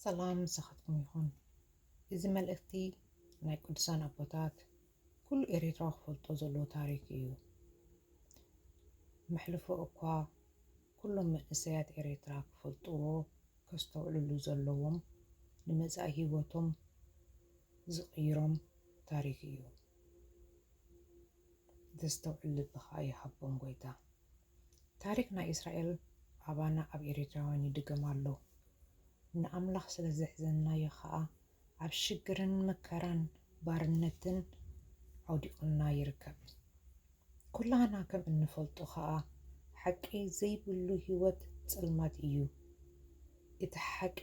ሰላም ምሳኻትኩም ይኹን። እዚ መልእኽቲ ናይ ቅዱሳን ኣቦታት ኩሉ ኤርትራዊ ክፈልጦ ዘለዎ ታሪኽ እዩ። መሕልፎ እኳ ኩሎም መንእሰያት ኤርትራ ክፈልጥዎ ከስተውዕልሉ ዘለዎም ንመጻኢ ህይወቶም ዝቕይሮም ታሪኽ እዩ። ዘስተውዕል ልቢ ኸኣ ይሃቦም ጎይታ። ታሪኽ ናይ እስራኤል ኣባና ኣብ ኤርትራውያን ይድገም ኣሎ። ንኣምላኽ ስለ ዘሕዘንናዮ ኸኣ ኣብ ሽግርን መከራን ባርነትን ኣውዲቑና ይርከብ። ኩላና ከም እንፈልጦ ኸኣ ሓቂ ዘይብሉ ህይወት ጸልማት እዩ። እቲ ሓቂ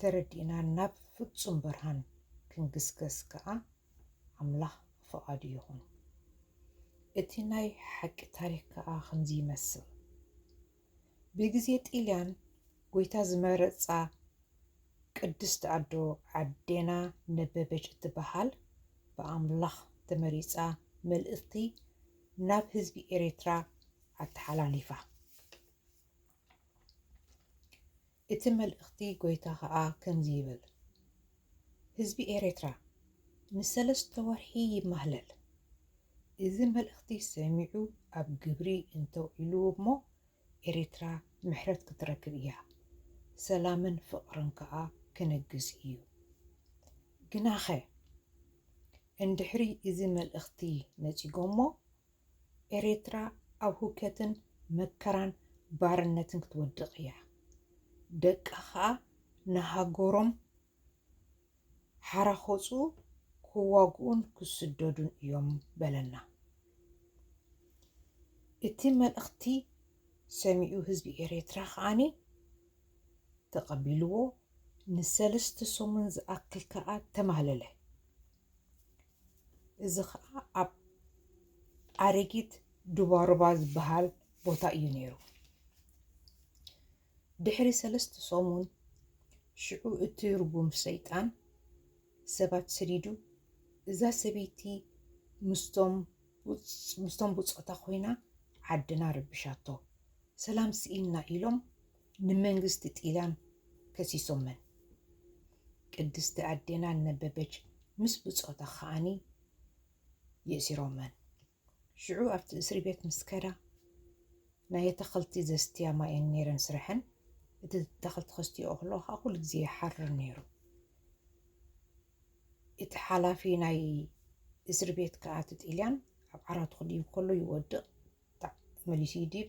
ተረዲእና ናብ ፍጹም ብርሃን ክንግስገስ ከኣ ኣምላኽ ፍቓዱ ይኹን። እቲ ናይ ሓቂ ታሪኽ ከኣ ከምዚ ይመስል። ብግዜ ጢልያን ጎይታ ዝመረጻ ቅድስቲ ኣዶ ዓዴና ነበበች እትበሃል ብኣምላኽ ተመሪጻ መልእኽቲ ናብ ህዝቢ ኤርትራ ኣተሓላሊፋ። እቲ መልእኽቲ ጎይታ ኸኣ ከምዚ ይብል፣ ህዝቢ ኤርትራ ንሰለስተ ወርሒ ይማህለል። እዚ መልእኽቲ ሰሚዑ ኣብ ግብሪ እንተውዒሉ እሞ ኤርትራ ምሕረት ክትረክብ እያ፣ ሰላምን ፍቕርን ከኣ ክነግስ እዩ። ግናኸ እንድሕሪ እዚ መልእኽቲ ነጺጎሞ ኤርትራ ኣብ ሁከትን መከራን ባርነትን ክትወድቕ እያ። ደቃ ኸኣ ንሃገሮም ሓራኾጹ ክዋግኡን ክስደዱን እዮም በለና። እቲ መልእኽቲ ሰሚዑ ህዝቢ ኤርትራ ከኣኒ ተቐቢልዎ ንሰለስተ ሰሙን ዝኣክል ከኣ ተማህለለ። እዚ ኸኣ ኣብ ኣረጊት ዱባሩባ ዝበሃል ቦታ እዩ ነይሩ። ድሕሪ ሰለስተ ሰሙን ሽዑ እቲ ርጉም ሰይጣን ሰባት ሰዲዱ እዛ ሰበይቲ ምስቶም ምስቶም ብጾታ ኮይና ዓድና ረቢሻቶ ሰላም ስኢንና ኢሎም ንመንግስቲ ጢልያን ከሲሶመን። ቅድስቲ ኣዴና ነበበች ምስ ብጾታ ከኣኒ የእሲሮመን። ሽዑ ኣብቲ እስሪ ቤት ምስ ከዳ ናይ ኣታኽልቲ ዘስትያ ማየን ነይረን ስርሐን። እቲ ኣታኽልቲ ከስትዮ ከለዎ ከዓ ኩሉ ግዜ ይሓርር ነይሩ። እቲ ሓላፊ ናይ እስሪ ቤት ከዓ እቲ ጢልያን ኣብ ዓራቱ ክድይብ ከሎ ይወድቕ። መሊሱ ይድይብ፣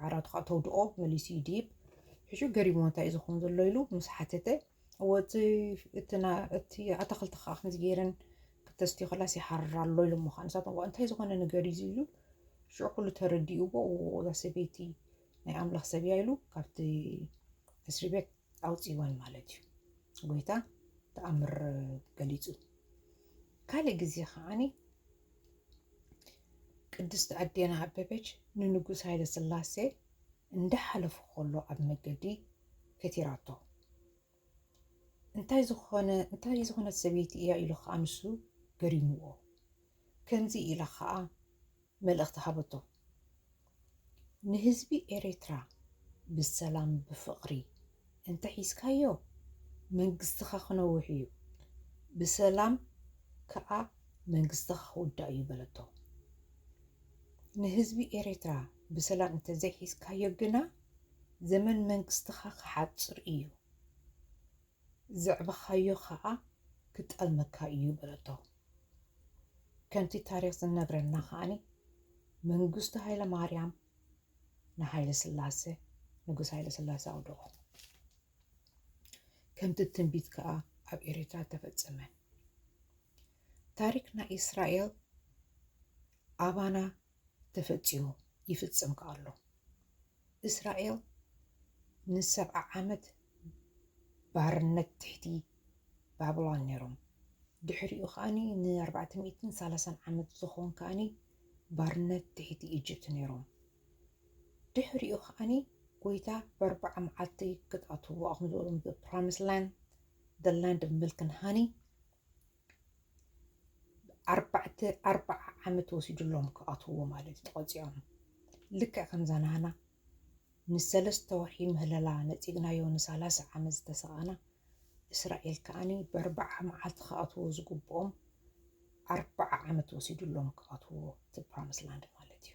ዓራቱ ከዓ ተውድኦ መሊሱ ይድይብ። ሕሹ ገሪሞ እንታይ እዩ ዝኸውን ዘሎ ኢሉ ምስ ሓተተ፣ እወ እቲ ኣታኽልቲ ከዓ ከምዚ ገይረን ክተስትዮ ከላስ ይሓርር ኣሎ ኢሉ ምዃን ንሳቶም እንታይ ዝኾነ ነገር እዩ ኢሉ ሽዑ ኩሉ ተረዲእዎ። እዛ ሰበይቲ ናይ ኣምላኽ ሰብ እያ ኢሉ ካብቲ እስሪ ቤት ኣውፅወን ማለት እዩ። ጎይታ ተኣምር ገሊፁ። ካልእ ግዜ ከዓኒ ቅድስቲ ኣዴና ኣበበች ንንጉስ ሃይለ ስላሴ እንዳሓለፉ ከሎ ኣብ መገዲ ከቲራቶ። እንታይ ዝኾነ እንታይ ዝኾነት ሰበይቲ እያ ኢሉ ከዓ ንሱ ገሪምዎ። ከምዚ ኢላ ከዓ መልእኽቲ ሃበቶ። ንህዝቢ ኤርትራ ብሰላም ብፍቕሪ እንተሒዝካዮ መንግስትኻ ክነውሕ እዩ፣ ብሰላም ከዓ መንግስትኻ ክውዳእ እዩ በለቶ። ንህዝቢ ኤርትራ ብሰላም እንተዘይሒዝካዮ ግና ዘመን መንግስትኻ ክሓፅር እዩ፣ ዘዕበኻዮ ከዓ ክጠልመካ እዩ በለቶ። ከምቲ ታሪኽ ዝነግረና ከዓኒ መንግስቱ ሃይለ ማርያም ንሃይለ ስላሴ ንጉስ ሃይለ ስላሴ ኣውደቖ። ከምቲ ትንቢት ከዓ ኣብ ኤርትራ ተፈጸመ። ታሪክ ናይ እስራኤል ኣባና ተፈጺሙ ይፍጸም ከኣ ኣሎ። እስራኤል ንሰብዓ ዓመት ባርነት ትሕቲ ባብሎን ነይሮም። ድሕሪኡ ከኣኒ ንኣርባዕተ ሚእትን ሰላሳን ዓመት ዝኾን ከኣኒ ባርነት ትሕቲ ኢጅፕት ነይሮም። ድሕሪኡ ከኣኒ ጎይታ ብኣርባዓ መዓልቲ ክትኣትዎ ኣኹም ዝበሎም the promised land, the land of milk and honey፣ ኣርባዕተ ኣርባዓ ዓመት ወሲዱሎም ክኣትዎ ማለት እዩ ተቐፂዖም። ልክዕ ከምዛ ናህና ንሰለስተ ወርሒ ምህለላ ነጺግናዮ ንሳላሳ ዓመት ዝተሰቓና እስራኤል ከኣኒ ብኣርባዓ መዓልቲ ክኣትዎ ዝግብኦም ኣርባዓ ዓመት ወሲዱሎም ክኣትዎ እቲ ፕሮሚስ ላንድ ማለት እዩ።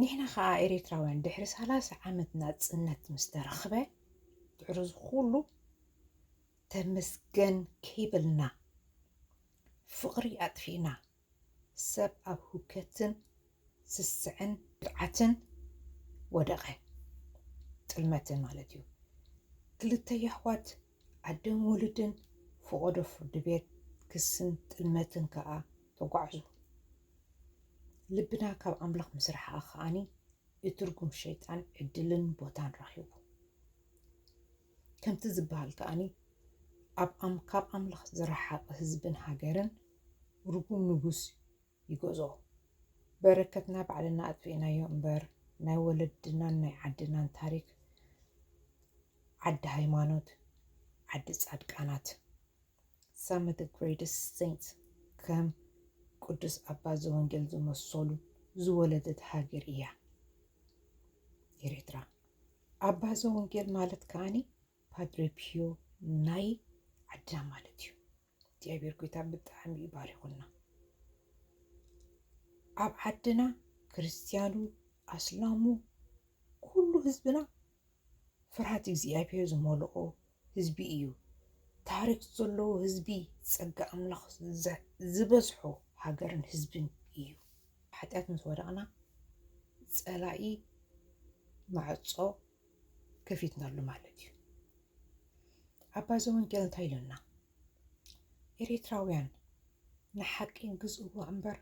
ንሕና ኸኣ ኤርትራውያን ድሕሪ ሳላሳ ዓመት ናጽነት ምስ ተረኽበ ድሕሪ ዝኹሉ ተመስገን ከይበልና ፍቕሪ ኣጥፊእና ሰብ ኣብ ህውከትን ስስዕን ብድዓትን ወደቐ። ጥልመትን ማለት እዩ። ክልተ የሕዋት ኣደን ወልድን ፈቐዶ ፍርዲ ቤት ክስን ጥልመትን ከኣ ተጓዕዙ። ልብና ካብ ኣምላኽ ምስ ረሓቐ ከኣኒ እቲ ርጉም ሸይጣን ዕድልን ቦታን ረኺቡ። ከምቲ ዝበሃል ከኣኒ ኣብ ኣም ካብ ኣምላኽ ዝረሓቐ ህዝብን ሃገርን ርጉም ንጉስ ይገዝኦ። በረከትና ባዕልና ኣጥፊእናዮ እምበር ናይ ወለድናን ናይ ዓድናን ታሪክ ዓዲ ሃይማኖት ዓዲ ጻድቃናት some of the greatest saints ከም ቅዱስ ኣባ ዘወንጌል ዝመሰሉ ዝወለደት ሃገር እያ ኤርትራ። ኣባ ዘወንጌል ማለት ከኣኒ ፓድሬ ፒዮ ናይ ዓድና ማለት እዩ። እግዚኣብሔር ጎይታ ብጣዕሚ እዩ ባሪኹና። ኣብ ዓድና ክርስትያኑ ኣስላሙ ኩሉ ህዝብና ፍርሃት እግዚኣብሔር ዝመልኦ ህዝቢ እዩ። ታሪክ ዘለዎ ህዝቢ ጸጋ ኣምላኽ ዝበዝሖ ሃገርን ህዝብን እዩ። ሓጢኣት ምስ ወደቕና ጸላኢ ማዕጾ ከፊትናሉ ማለት እዩ። ኣባ ዘወንጌል እንታይ ኢሉና? ኤርትራውያን ንሓቂ ግዝእዋ እምበር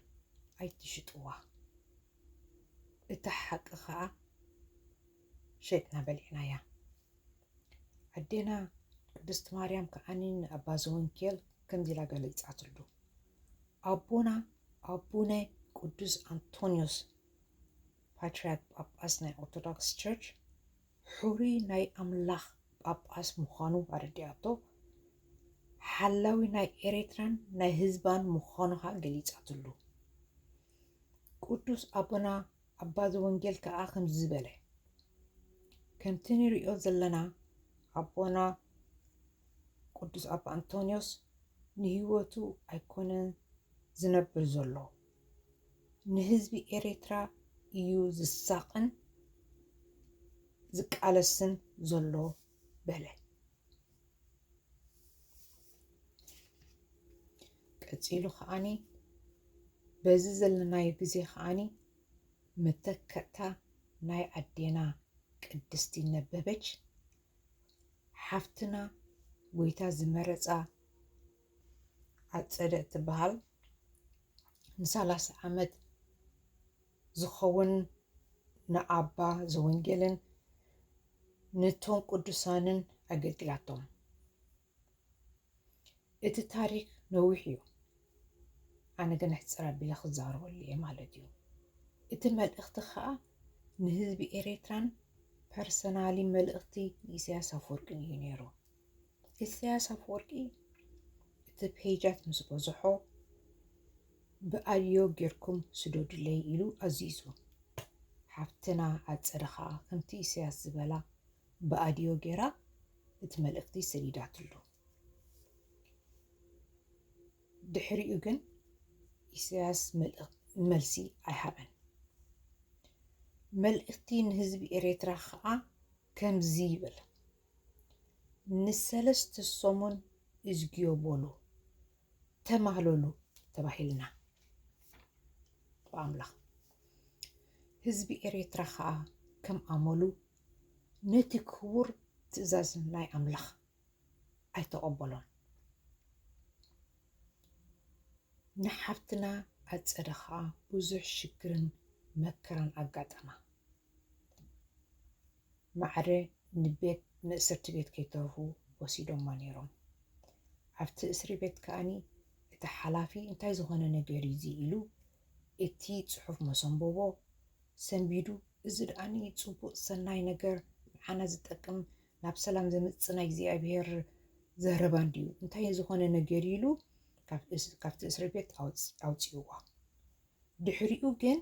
ኣይትሽጥዋ። እታ ሓቂ ኸኣ ሸጥና በሊዕናያ። ኣዴና ቅድስቲ ማርያም ከኣኒ ንኣባ ዘወንጌል ከምዚ ኢላ ገሊጻትሉ። ኣቦና ኣቡነ ቅዱስ ኣንቶንዮስ ፓትርያርክ ጳጳስ ናይ ኦርቶዶክስ ቸርች ሕሩይ ናይ ኣምላኽ ጳጳስ ምዃኑ ኣረዲኣቶ፣ ሓላዊ ናይ ኤርትራን ናይ ህዝባን ምዃኑ ኸኣ ገሊጻትሉ። ቅዱስ ኣቦና ኣባ ዘወንጌል ከኣ ከምዚ በለ፣ ከምቲ ንሪኦ ዘለና ኣቦና ቅዱስ ኣባ ኣንቶንዮስ ንህይወቱ ኣይኮነን ዝነብር ዘሎ፣ ንህዝቢ ኤርትራ እዩ ዝሳቕን ዝቃለስን ዘሎ በለ። ቀጺሉ ከኣኒ በዚ ዘለናዮ ግዜ ከኣኒ መተከእታ ናይ ኣዴና ቅድስቲ ነበበች ሓፍትና ጎይታ ዝመረጻ ኣጸደ እትበሃል ንሳላሳ ዓመት ዝኸውን ንኣባ ዘወንጌልን ነቶም ቅዱሳንን ኣገልጊላቶም። እቲ ታሪክ ነዊሕ እዩ። ኣነ ግን ሕጽር ኣቢለ ክዛረበሉ እየ ማለት እዩ። እቲ መልእኽቲ ኸኣ ንህዝቢ ኤርትራን ፐርሰናሊ መልእኽቲ ንኢሳያስ ኣፈወርቅን እዩ ነይሩ። ኢሳያስ ኣፈወርቂ እቲ ፔጃት ምስ በዝሖ ብኣድዮ ጌርኩም ስደዱለይ ኢሉ ኣዚዙ። ሓፍትና ኣጸደ ኸኣ ከምቲ ኢሳያስ ዝበላ ብኣድዮ ጌራ እቲ መልእኽቲ ሰዲዳትሉ። ድሕሪኡ ግን ኢሳያስ መልእኽ- መልሲ ኣይሃበን። መልእኽቲ ንህዝቢ ኤርትራ ኸኣ ከምዚ ይብል፣ ንሰለስተ ሰሙን እዝግዮ በሉ፣ ተማህለሉ ተባሂልና ብኣምላኽ። ህዝቢ ኤርትራ ኸኣ ከም ኣመሉ ነቲ ክቡር ትእዛዝ ናይ ኣምላኽ ኣይተቐበሎን። ንሓፍትና ኣጸደ ኸኣ ብዙሕ ሽግርን መከራን ኣጋጠማ። ማዕረ ንቤት ንእስርቲ ቤት ከይተርፉ ወሲዶማ ነይሮም። ኣብቲ እስሪ ቤት ከኣኒ እቲ ሓላፊ እንታይ ዝኾነ ነገር እዩ እዚ ኢሉ እቲ ጽሑፍ መሰንበቦ ሰንቢዱ፣ እዚ ደኣኒ ጽቡቕ ሰናይ ነገር ንዓና ዝጠቅም ናብ ሰላም ዘምጽእ ናይ እግዚኣብሔር ዘረባ እንድዩ፣ እንታይ ዝኾነ ነገር ኢሉ ካብ እስ- ካብቲ እስሪ ቤት ኣውጽ- ኣውጽእዋ። ድሕሪኡ ግን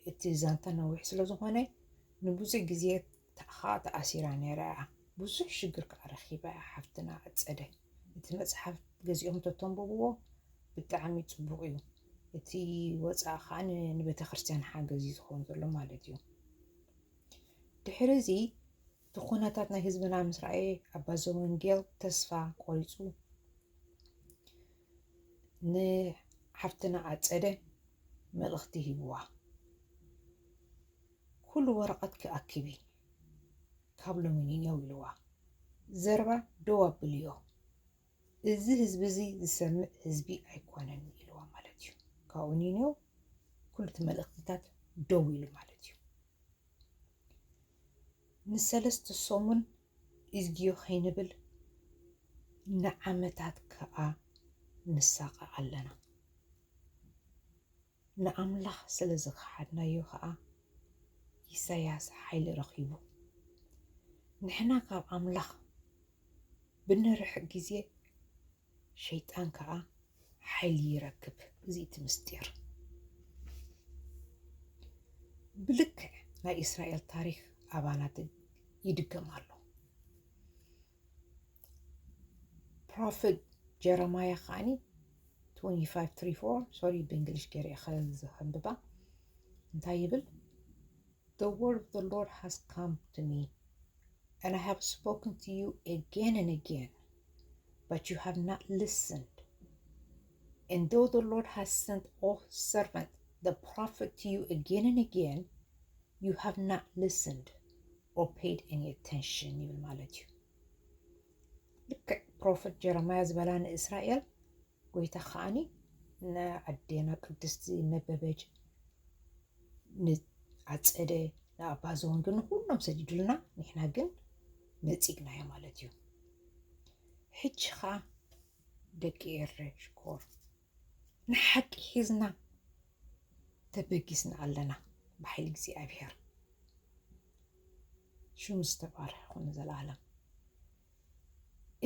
እቲ ዛንታ ነዊሕ ስለ ዝኾነ ንብዙሕ ግዜ ተኣኻ ተኣሲራ ነይራ እያ። ብዙሕ ሽግር ከኣ ረኺባ እያ ሓፍትና ኣጸደ። እቲ መጽሓፍ ገዚኦም ተተንብብዎ ብጣዕሚ ጽቡቕ እዩ። እቲ ወጻኢ ከኣ ን-፣ ንቤተ ክርስቲያን ሓገዝ እዩ ዝኸውን ዘሎ ማለት እዩ። ድሕሪ እዚ እቲ ኩነታት ናይ ህዝብና ምስ ረኣየ ኣባ ዘወንጌል ተስፋ ቆሪጹ ንሓፍትና ኣጸደ መልእኽቲ ሂብዋ። "ኩሉ ወረቐትኪ ኣኪቢ፣ ካብ ሎሚ ኒነው" ኢልዋ። "ዘረባ ደው ኣብልዮ፣ እዚ ህዝቢ እዚ ዝሰምዕ ህዝቢ ኣይኮነን" ኢልዋ ማለት እዩ። ካብኡ ኒነው ኩሉ እቲ መልእኽትታት ደው ኢሉ ማለት እዩ። ንሰለስተ ሰሙን እዝግዮ ከይንብል ንዓመታት ከኣ ንሳቐ ኣለና። ንኣምላኽ ስለ ዝኸሓድናዮ ከኣ ኢሳያስ ሓይሊ ረኺቡ። ንሕና ካብ ኣምላኽ ብንርሕቕ ግዜ ሸይጣን ከኣ ሓይሊ ይረክብ። እዚ እቲ ምስጢር። ብልክዕ ናይ እስራኤል ታሪኽ ኣባና ድ-፣ ይድገም ኣሎ። ፕሮፌት ጀረማያ ከኣኒ twenty-five three four፣ ሶሪ፣ ብእንግሊሽ ገይረ እየ ከ-፣ ዘንብባ። እንታይ ይብል? "The word of the Lord has come to me, and I have spoken to you again and again, but you have not listened. And though the Lord has sent all servant, the prophet to you again and again, you have not listened or paid any attention" ይብል ማለት እዩ። ልክዕ ፕሮፌት ጀረማያ ዝበላ ንእስራኤል፣ ጎይታ ከኣኒ ንኣዴና ቅድስቲ ነበበጅ፣ ንኣጸደ፣ ንኣባ ዘወንጌል፣ ንኹሎም ሰዲዱልና፣ ንሕና ግን ነጺግናዮ ማለት እዩ። ሕጂ ኸኣ ደቂ ኤረ ሽኮር ንሓቂ ሒዝና ተበጊስና ኣለና ብሓይሊ እግዚኣብሔር። ሽሙ ዝተባረኸ ይኹን ንዘለኣለም።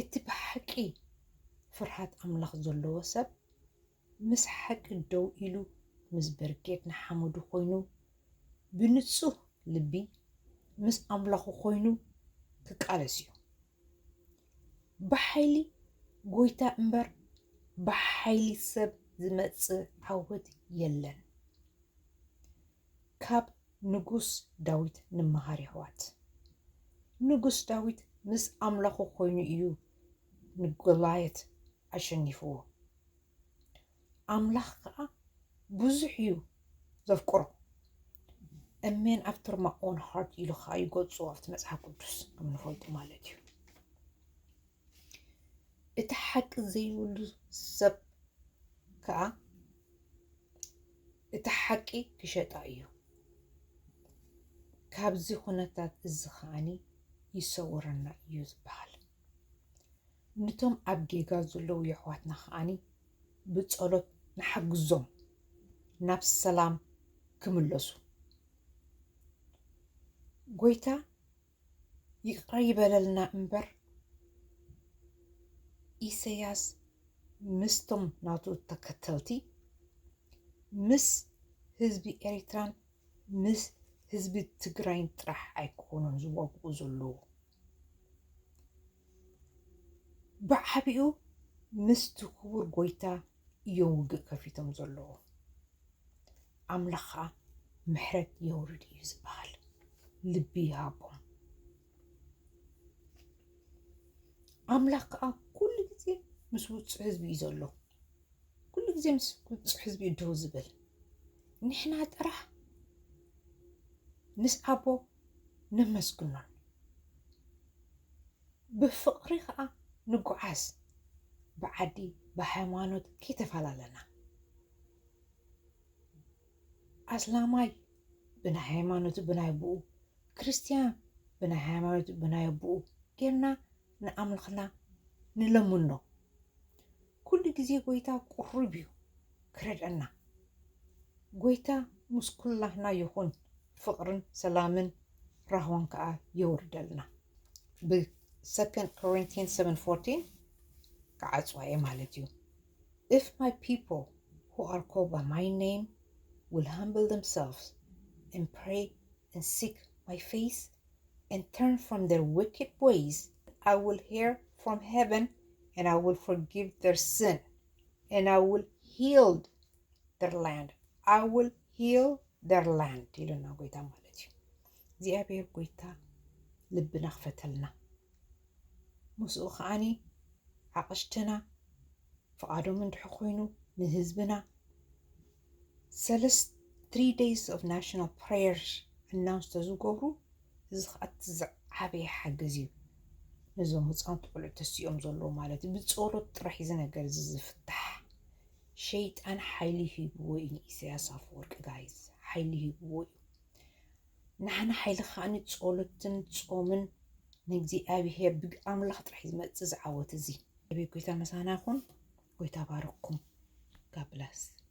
እቲ ብሓቂ ፍርሃት ኣምላኽ ዘለዎ ሰብ ምስ ሓቂ ደው ኢሉ፣ ምስ በርጌድ ንሓመዱ ኮይኑ፣ ብንጹህ ልቢ ምስ ኣምላኹ ኮይኑ ክቃለስ እዩ። ብሓይሊ ጎይታ እምበር ብሓይሊ ሰብ ዝመጽእ ዓወት የለን። ካብ ንጉስ ዳዊት ንመሃር የሕዋት። ንጉስ ዳዊት ምስ ኣምላኹ ኮይኑ እዩ ንጎላየት ኣሸኒፍዎ። ኣምላኽ ከኣ ብዙሕ እዩ ዘፍቅሮ። A man after my own heart ኢሉ ከኣ ይገልጾ ኣብቲ መጽሓፍ ቅዱስ ከም ንፈልጦ ማለት እዩ። እቲ ሓቂ ዘይብሉ ሰብ ከኣ እቲ ሓቂ ክሸጣ እዩ። ካብዚ ኩነታት እዚ ከኣኒ ይሰውረና እዩ ዝበሃል። ነቶም ኣብ ጌጋ ዘለዉ የሕዋትና ከኣኒ ብጸሎት ንሓግዞም ናብ ሰላም ክምለሱ። ጎይታ ይቕረ ይበለልና እምበር፣ ኢሰያስ ምስቶም ናቱ ተከተልቲ፣ ምስ ህዝቢ ኤሪትራን ምስ ህዝቢ ትግራይን ጥራሕ ኣይኮኑን ዝዋግኡ ዘለዉ። ብዓቢኡ ምስቲ ክቡር ጎይታ እዮም ውግእ ከፊቶም ዘለዉ። ኣምላኽ ኸኣ ምሕረት የውርድ እዩ ዝበሃል። ልቢ ይሃቦም። ኣምላኽ ከኣ ኩሉ ግዜ ምስ ውጹዕ ህዝቢ እዩ ዘሎ። ኩሉ ግዜ ምስ ውጹዕ ህዝቢ እዩ ደው ዝብል። ንሕና ጥራሕ ምስ ኣቦ ነመስግኖን። ብፍቕሪ ኸኣ ንጓዓዝ። ብዓዲ፣ ብሃይማኖት ከይተፈላለና። ኣስላማይ ብናይ ሃይማኖቱ ብናይ ኣቦኡ፣ ክርስትያን ብናይ ሃይማኖቱ ብናይ ኣቦኡ ጌርና ንኣምላኽና ንለምኖ። ኩሉ ግዜ ጎይታ ቅሩብ እዩ ክረድአና። ጎይታ ምስ ኩላህና ይኹን፣ ፍቕርን ሰላምን ራህዋን ከኣ የውርደልና። ብ Second Corinthians seven fourteen ክዓጽዋ እየ ማለት እዩ። If my people who are called by my name will humble themselves and pray and seek my face and turn from their wicked ways, I will hear from heaven and I will forgive their sin and I will heal their land. I will heal their land ኢሉና ጎይታ ማለት እዩ። እግዚኣብሔር ጎይታ ልብና ክፈተልና፣ ምስኡ ከዓኒ ዓቕሽትና ፍቓዶም እንድሕ ኮይኑ ንህዝብና ሰለስተ three days of national prayer announce ተዝገብሩ፣ እዚ ከዓ እቲ ዝዓበየ ሓገዝ እዩ። ነዞም ህፃውንቲ ቆልዑ ተሲኦም ዘለዉ ማለት እዩ። ብፀሎት ጥራሕ እዚ ነገር እዚ ዝፍታሕ። ሸይጣን ሓይሊ ሂብዎ እዩ ንኢሳያስ ኣፈወርቂ ጋይዝ፣ ሓይሊ ሂብዎ እዩ። ንሕና ሓይሊ ከዓኒ ጸሎትን ጾምን ንእግዚኣብሔር ብኣምላኽ ጥራሕ ዝመጽእ ዝዓወት እዚ። ቤት ጎይታ መሳና ይኹን። ጎይታ ባርኩም። God bless.